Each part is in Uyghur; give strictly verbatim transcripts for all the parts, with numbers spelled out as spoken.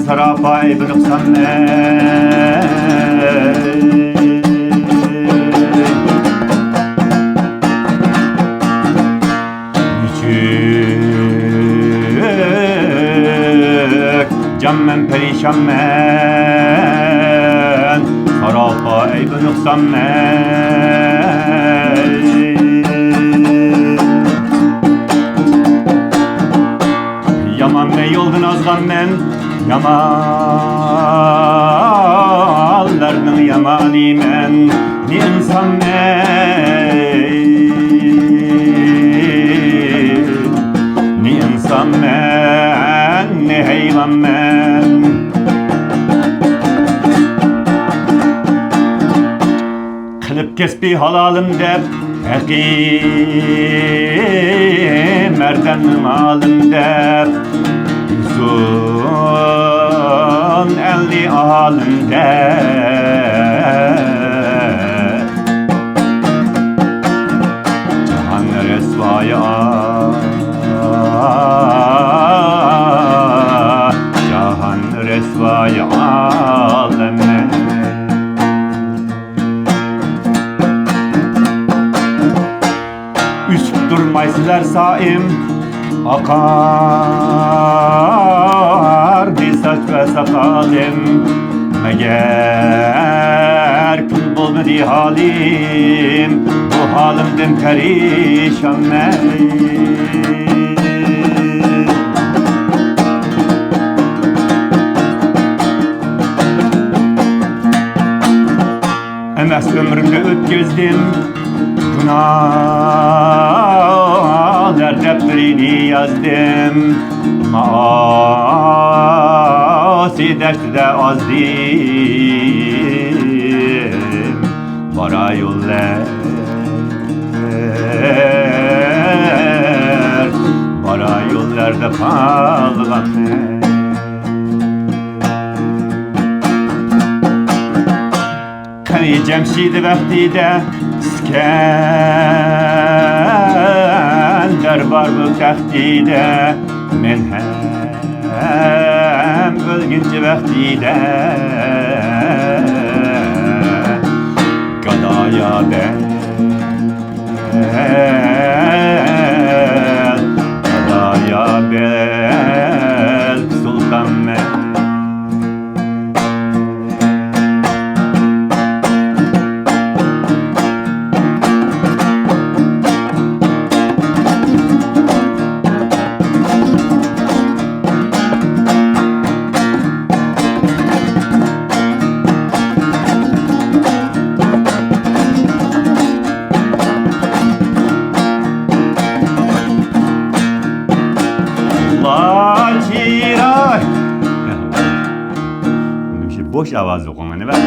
ساراپا ئەيىبى نۇقسانمەن. نېچۈك جانمەن، پەرىشانمەن، ساراپا ئەيىبى نۇقسانمەن. ياماننى يولدىن ئازغانمەن، يامانلارنىڭ يامانى مەن. نە ئىنسانمەن، نە ئىنسانمەن، نە ھايۋانمەن. قىلىپ كەسپى ھالالىم دەپ، ھەققى مەرداننىڭ مالىم دەپ، ئۈزسۇن ئەلنى ئالىم دەپ، جاھان رەسۋايى، جاھان رەسۋايى ئالەمنى. ئۆسۈپ تۇرمايسىلەر سائىم، ئاقاردى ساچ ۋە ساقالىم. مەگەر كۈن بولمىدى ھالىم، بۇ ھالىمدىن پەرىشانمەن. ئەمەس ئۆمرۈمدە ئۆتكۈزدۈم، گۇناھلار دەپتىرىنى يازدىم. مائاسى دەشتىدە ئازدىم، بارا يوللار، بارا يوللاردا قالغانمەن. قېنى جەمشىدى ۋەقتىدە، ئىسكەندەر بار بۇ تەختىدە، مەن ھەم ئۆلگۈنچە ۋەقتىدە، گادايا بەل، گادايا بەل سۇلتانمەن. لاچىراي. بوش ئاۋاز ئوقۇڭ، ئەنە بار.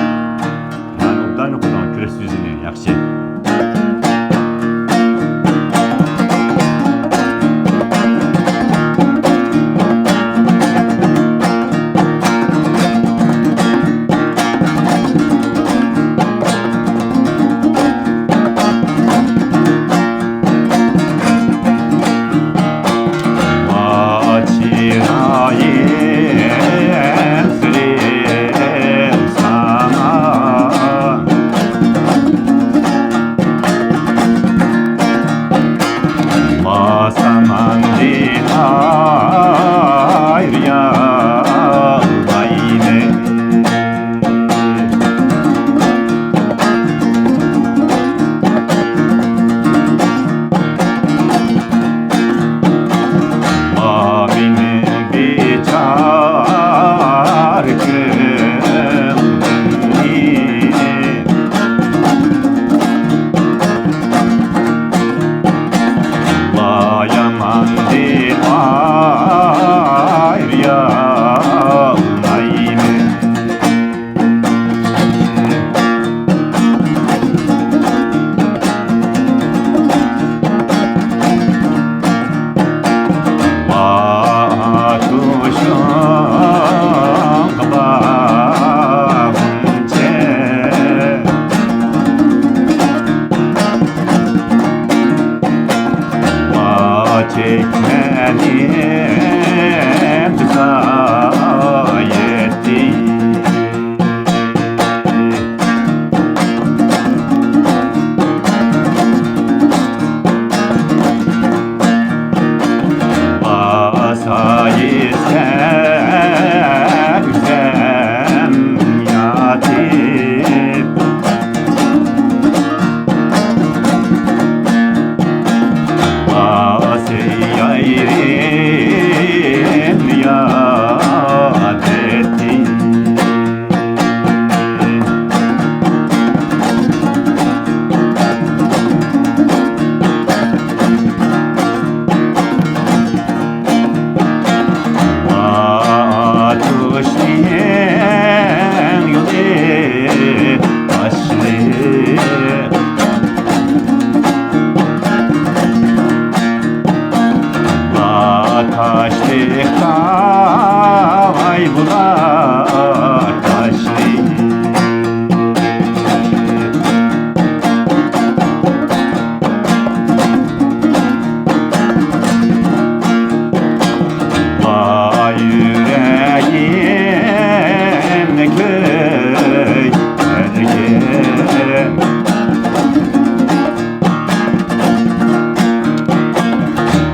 يەنى ئوبدان ئوقۇڭ، كىرىش سۆزىنى ياخشى. تاشلىق. ۋاي يۈرەكىمنى كۆيدۈرگەن.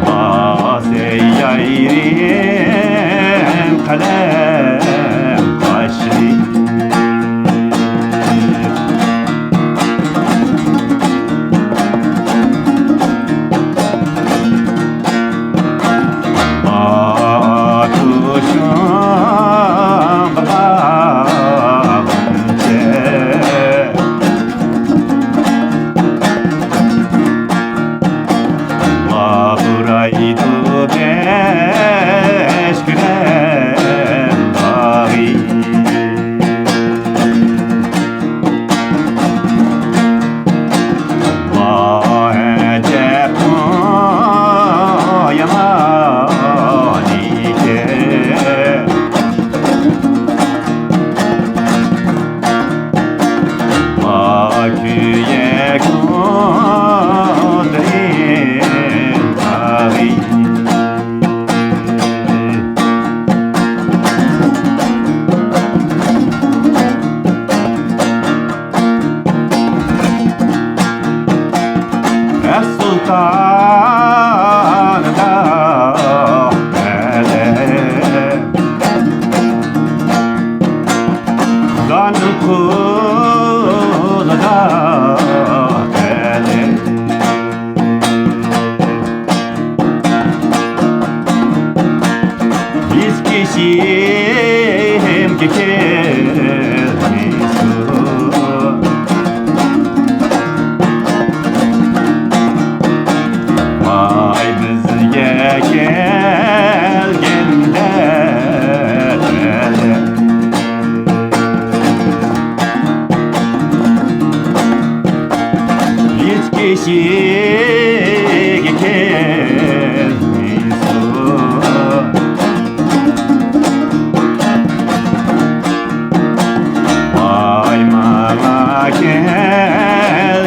ئاسەي يايرىم قەلەم قاشلىق. ئاتۇشۇڭغا باغلىنىپ ۋابۇرايدۇ بەش كۆلەم باغرى. ۋاھ ئەجەب يامان ئىكەن. ۋاھ كۆيەك ئوتلىرىم تاغى. ئەس سۇلتانىدا پەلەك، خۇدانىڭ قۇلىدا پەلەك. ھېس كېچىمگە كەلمىسۇن. ۋاي بىزگە كەلگەندە تەلەپ. ھېس كېچىگە كەلمىسۇن. ۋاي ماڭا كەلگەندە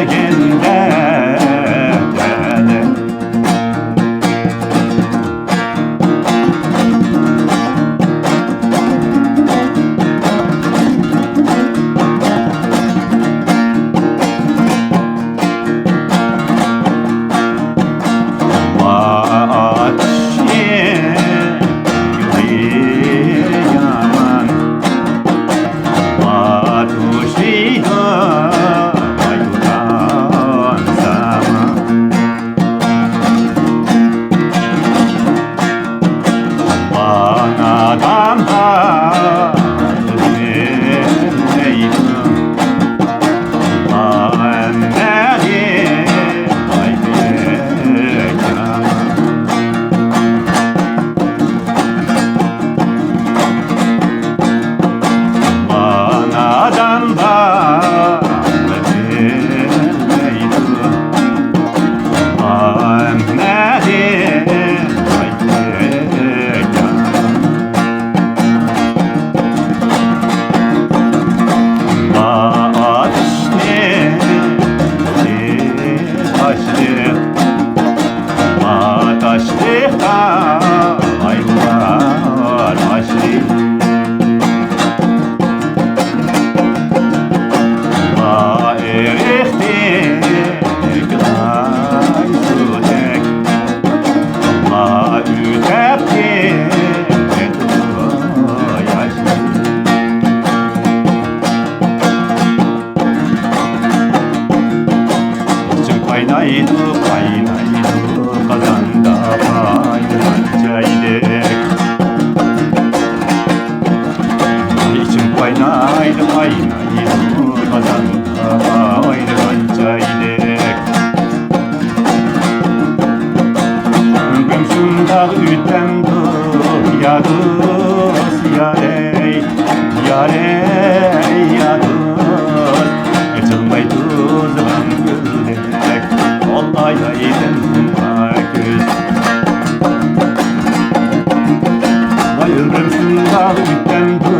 تەلەپ. ئىچىم قاينايدۇ، قاينايدۇ، قازاندا قاينىغان چايدەك. ئىچىم قاينايدۇ، قاينايدۇ، قازاندا قاينىغان چايدەك. ئۆمرۈم شۇنداق ئۆتەمدۇ، يا دوست، يارەي، يارەي، يا دوست. ئېچىلماي تۇرىدىغان گۈلدەك، ئاللايايدىم قۇمغا كۆز. ۋاي ئۆمرۈم شۇنداق ئۆتەمدۇ،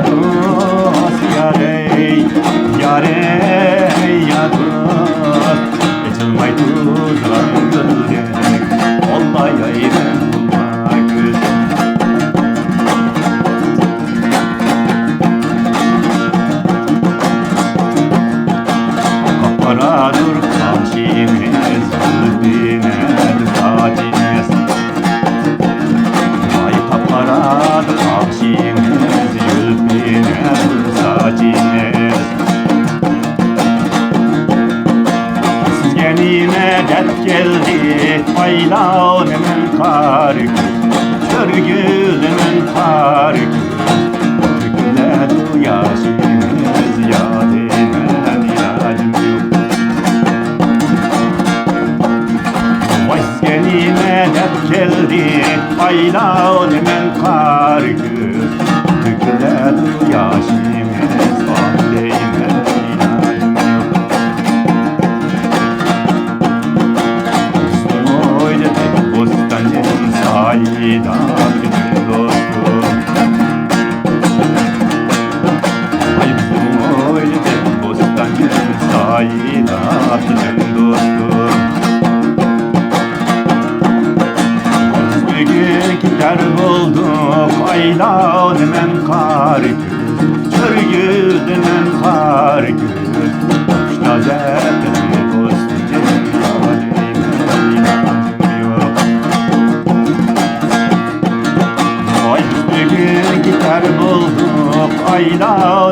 دوست، يارەي، يارەي، يا دوست، ئېچىلماي تۇرغان گۈلدەك، قوللايايلى بۇلار كۈز. قاپقارادۇر قاشىمىز، زۇلپىنەدۇر ساچىمىز. ۋاي قاپقارادۇر قاشىمىز، زۇلپىنەدۇر ساچىمىز. سىزگە نېمە دەپ كەلدى، ئايلاۋ نېمەن قارا كۈز، كۆرگۈلىمەن قارا كۈز. تۆكۈلەدۇ ياشىمىز، يادىمەن ئىلاجىم يوق. ۋاي سىزگە نېمە دەپ كەلدى، ئايلاۋ نېمەن قارا كۈز. تۆكۈلەدۇ ياشىمىز، ئاڭلايمەن ئىلاجىم يوق. بىزنىڭ ھويلىدەك بوستان جېنىم سايىدا پۈتۈن دوستۇم. ۋاي بىزنىڭ ھويلىدەك بوستان جېنىم سايىدا پۈتۈن دوستۇم. بىز بۈگۈن كېتەر بولدۇق، ئايلاۋ نېمەن قارا كۈز، كۆرگۈدىمەن قارا كۈز. خۇش نازەكىتنى بوستىجىم، ياۋالايمەن ئىلاجىم يوق. ۋاي بىز بۈگۈن كېتەر بولدۇق، ئايلاۋ